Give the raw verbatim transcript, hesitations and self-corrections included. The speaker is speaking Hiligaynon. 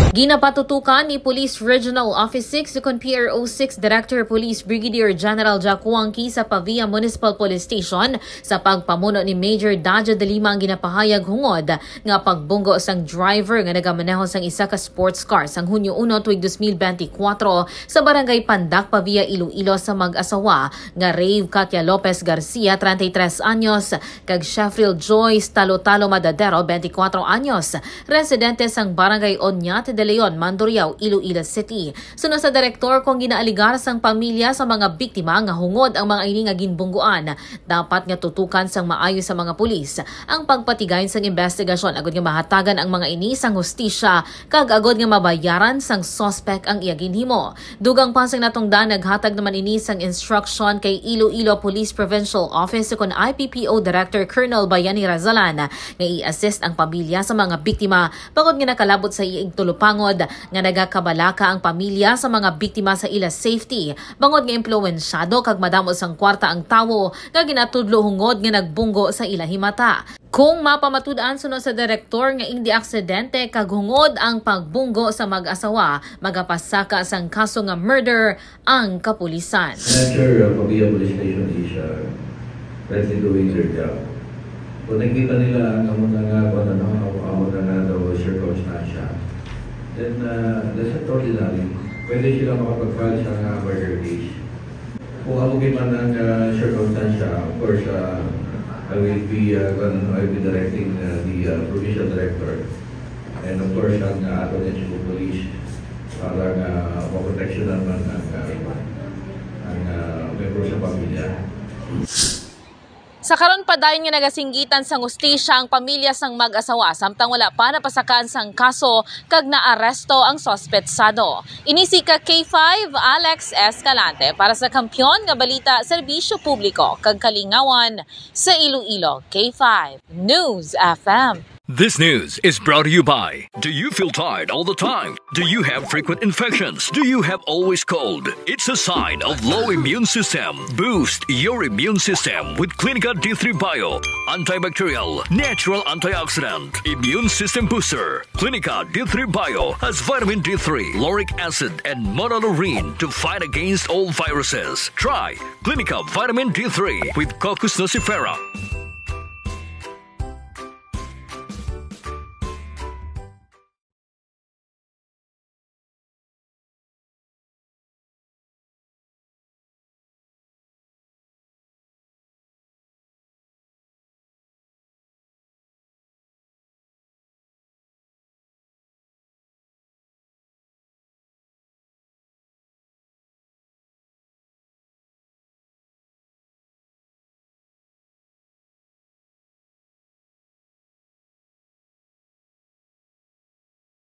Ginapatutukan ni Police Regional Office six ukon P R O six Director Police Brigadier General Jack Wangki sa Pavia Municipal Police Station sa pagpamuno ni Major Dajo de Lima ang ginapahayag hungod nga pagbunggo sang driver nga nagamaneho sang isa ka sports car sang Hunyo uno tuig dos mil benti kwatro sa Barangay Pandak, Pavia, Iloilo sa mag-asawa nga Rave Katia Lopez Garcia, treinta y tres anyos, kag Sheffield Joyce Talotalo Madadero, veinticuatro anyos, residente sang Barangay Oñate de Leon, Mandurriao, Iloilo City. Suno sa direktor, kung ginaaligar sang pamilya sa mga biktima nga hungod ang mga ini nga ginbungguan, dapat nga tutukan sang maayo sa mga pulis ang pagpatigayon sang investigasyon agod nga mahatagan ang mga ini sang hustisya kag agod nga mabayaran sang suspek ang iya ginhimo. Dugang pa sang natungdan, naghatag naman ini sang instruction kay Iloilo Police Provincial Office kon I P P O Director Colonel Bayani Razalan nga i-assist ang pamilya sa mga biktima bangod nga nakalabot sa iya igtulupangod nga nagakabalaka ang pamilya sa mga biktima sa ila safety bangod nga impluwensyado kag madamo sang kwarta ang tawo nga ginatudlo hungod nga nagbunggo sa ila himata. Kung mapamatud-an suno sa direktor nga indi aksidente kag hungod ang pagbunggo sa mag-asawa, magapasaka sang kaso nga murder ang kapulisan. Nature, uh, Pavia Police Station is, uh, currently doing their job. Kung nakita nila ang amo na nga, kung ano, amo na nga daw circumstansya, then, uh, that's extraordinary. Pwede sila makapag-file sa nga murder case. Kung amo gid man ang, uh, circumstansya, of course, uh, I will be, uh, I will be directing, uh, the, uh, provincial director and of course ang, uh, ato nga chief of police para nga maproteksyonan man ang, uh, ang, uh, membro sa pamilya. Sa karon, padayon nga nagasinggitan sang hustisya ang pamilya sang mag-asawa samtang wala pa napasakaan sang kaso kag naaresto ang suspetsado. Ini si ka K five, Alex Escalante, para sa Kampiyon nga Balita, Serbisyo Publiko kag Kalingawan sa Iloilo, K five News F M. This news is brought to you by. Do you feel tired all the time? Do you have frequent infections? Do you have always cold? It's a sign of low immune system. Boost your immune system with Clinica D three Bio. Antibacterial, natural antioxidant, immune system booster. Clinica D three Bio has vitamin D three, lauric acid, and monolaurin to fight against all viruses. Try Clinica Vitamin D three with Cocos nucifera.